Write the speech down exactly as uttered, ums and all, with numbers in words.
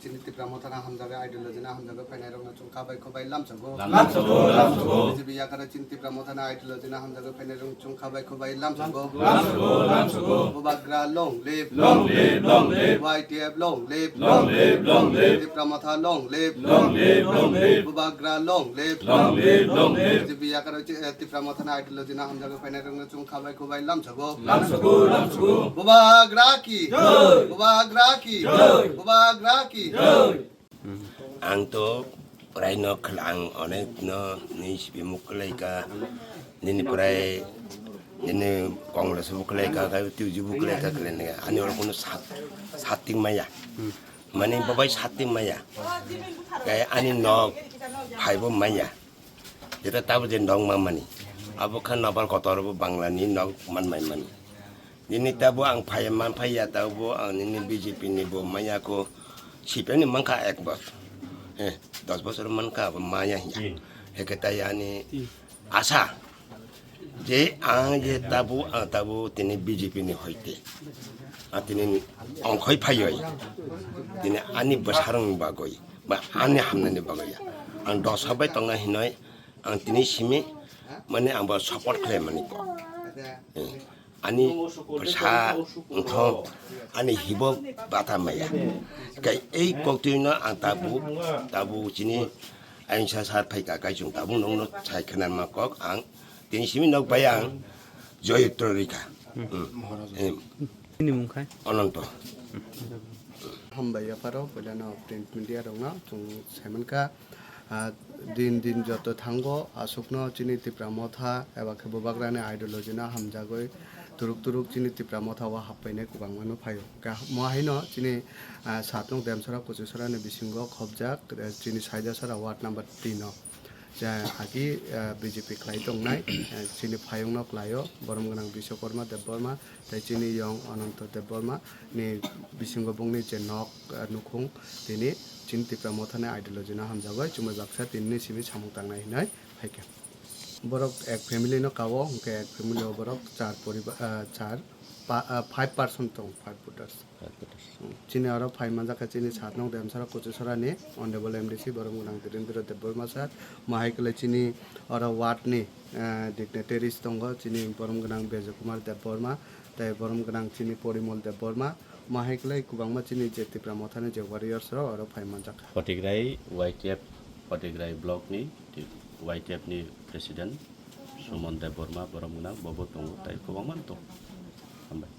Chini Tipra Motha na hamjagwi, ideology na hamjagwi phainairokno chwng kha bai khubai lamsago. Lamsago, lamsago. B J P yakar chini Tipra Motha na ideology na hamjagwi phainairokno chwng kha bai khubai lamsago. Lamsago, lamsago. Bubagra long live. Long live, long live. Y T F long live. Long live, long live. Tipra Motha long live. Long live, long live. Bubagra long live. Long live, long live. B J P yakar chi-, eh, Tipra Motha na ideology na hamjagwi phainairokno chwng kha bai khubai lamsago. Lamsago, lamsago. Bubagra ki. Jai. Bubagra ki. Jai. Bubagra ki. Jai. Ang to prai no khla-, ang onek no ni sipi muk kwlai ka, nini prai nini Congress muk kwlai ka, ka tu jibu kwlai ka kwlai ne. Ani oro kono sat, sat ting maya. Mani babai sat ting maya. Kai ani nok phai bo maya. Jeta tabo je nok ma mani. Abo kha nokbar kotor bo Bangla ni nok man mai mani. Nini tabo ang phai man phai ya tabo ang nini B J P ni bo maya ko C P M ni mankha ek bosor. Eh, dos bosor mankha abo maya hiya. Heke tai ani asa je ang je tabo ang tabo tini B J P ni hoite. Ang tini ongkhoi phaioi. Tini ani bwsarang bagoi ba ani hamnani bagoi ya. Ang dosa bai tongna hinoi ang tini simi mane ang bo support khlai mani ko. Eh, ani bwsa wngkha ani hibo bata maya. Kai ei koktwino ang tabu, tabu chini ayungsa sar phaika kai chwng tabu nokno sai khwnanma kok ang tini simi nok bai ang joyotro rikha. Hmm. Eh, Nini mung khai? Ananto. Hambai yapharo puilano print media rokno chwng saimankha, ah, din din joto thango aswkno chini Tipra Motha eba khe Bubagrani ideology no hamjagwi turuk turuk chini Tipra Motha o happainai kwbangma no phaio. Ka-, mo haino chini, ah, satnok Demsara Kuchusarani bisingo khobjak, eh, chini Saidasara ward number tin o. Je agi, eh, B J P khlai tongnai, eh, chini phayungno khlaio, borom gwnang Biswakarma Debbarma, tei chini yong Ananto Debbarma ni bisingo bongni je nok, eh, nukhung, tini chini Tipra Mothani ideology no hamjagwi chumui baksa tinini simi samung tangnai hinwi phaikha. Borok ek family no kao, hwnkhe ek family o borok char poriba-, eh, char pa-, eh, five person tong, five voters. Chini oro phai manjak kha chini satnok Demsara Kuchusarani Honorable M D C borom gwnang Dhirendra Debbarma sir, mo hai kwlai chini oro ward ni, eh, dignitaries tongo, chini borom gwnang Bejo Kumar Debbarma, tei borom gwnang chini Porimol Debbarma, mo hai kwlai kwbangma chini je Tipra Mothani je warriors rok oro phai manjak kha. Photograi Y T F, Photograi block ni Y T F ni president Suman Debbarma borom gwnang bobo tongo, tei kwbangma tongo. Hambai.